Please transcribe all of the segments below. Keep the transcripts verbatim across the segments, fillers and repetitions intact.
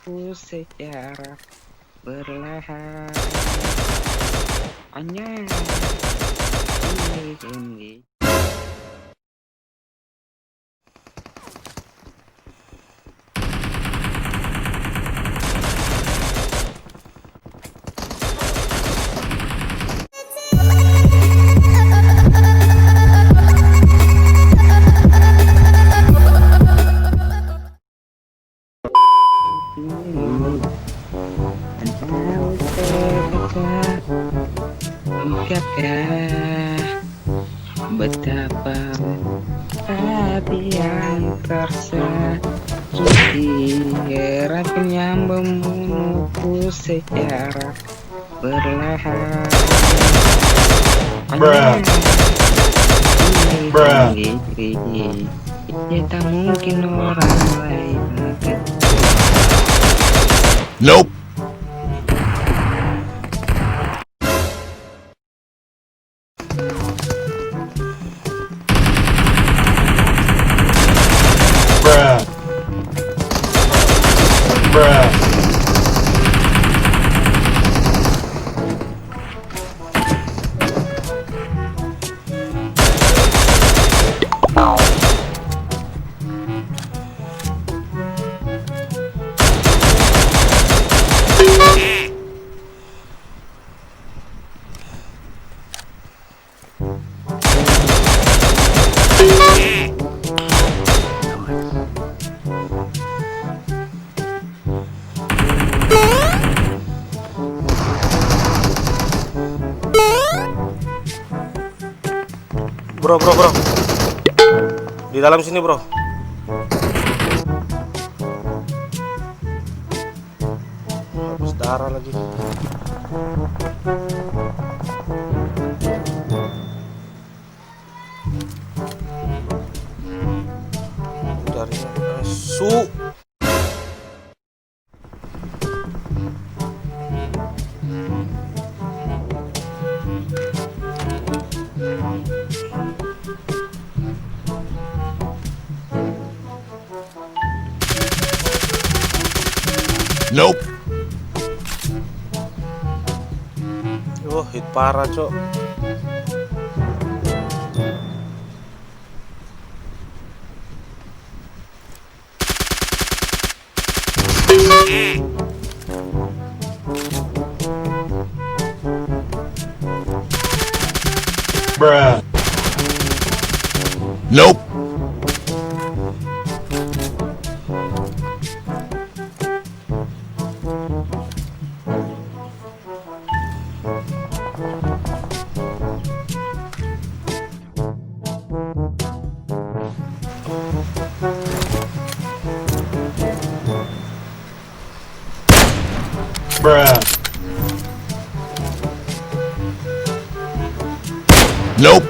ku secara perlahan. Anyang. Ungkapkah betapa hati yang tersakiti, racun yang membunuhku secara perlahan. Bruh. Bruh. Dia tak mungkin orang lain. Nope. Bruh. Bruh. Bro, bro, bro. Di dalam sini, bro. Habis darah lagi. Jarinya masuk. Nope. Oh, hit parah, cok. Bruh. Nope. Bruh. Nope.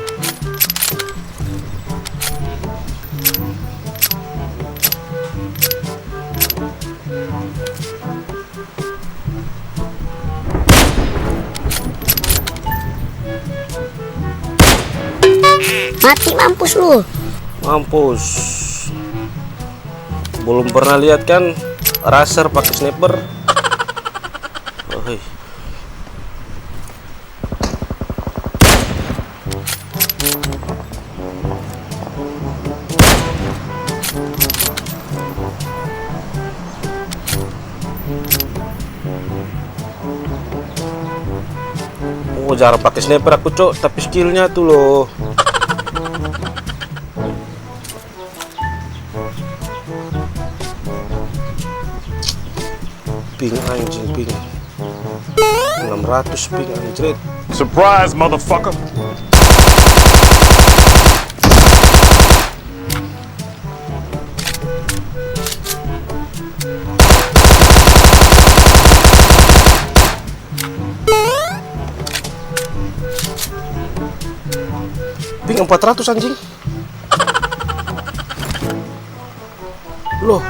Mati mampus lu. Mampus. Belum pernah lihat kan, raser pakai sniper. Oh, hei. Oh, jarang pake sniper aku, cok, tapi skillnya tuh loh. Ping, anjing, ping. Enam ratus ping, anjrit. Surprise, motherfucker! Ping empat ratus, anjing. Loh.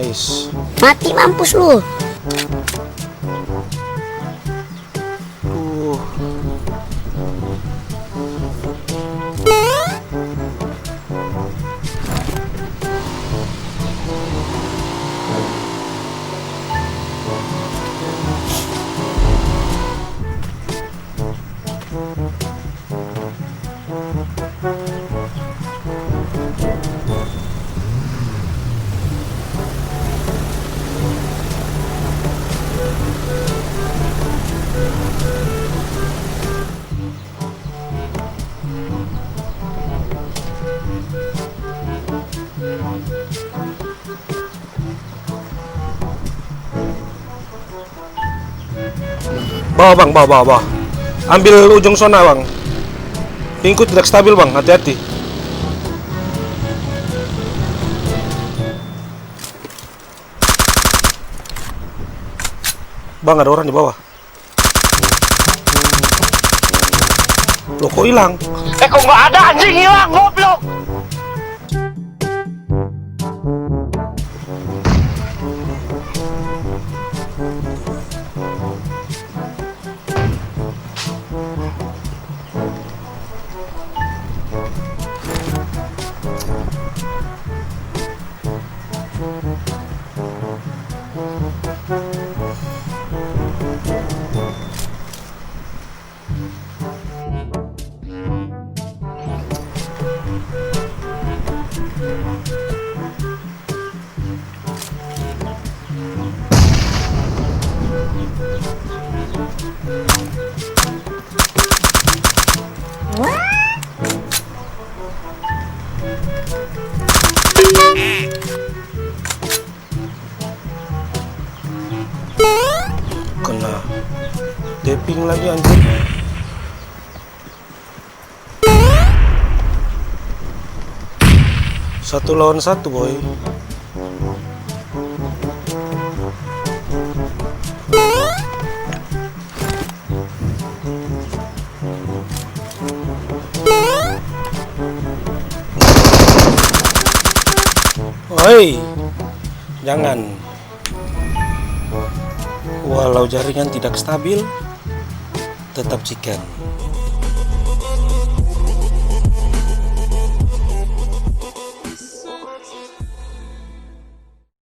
Is. Mati mampus lu. Duh. Bawa, Bang, bawa, bawa, bawa. Ambil ujung sona, Bang. Pingku tidak stabil, Bang, hati-hati. Bang, ada orang di bawah. Loh, kok hilang? Eh, kok nggak ada, anjing, hilang, goblok? Kena tapping lagi, anjir. Satu lawan satu, boy. Oi, jangan. Walau jaringan tidak stabil, tetap chicken.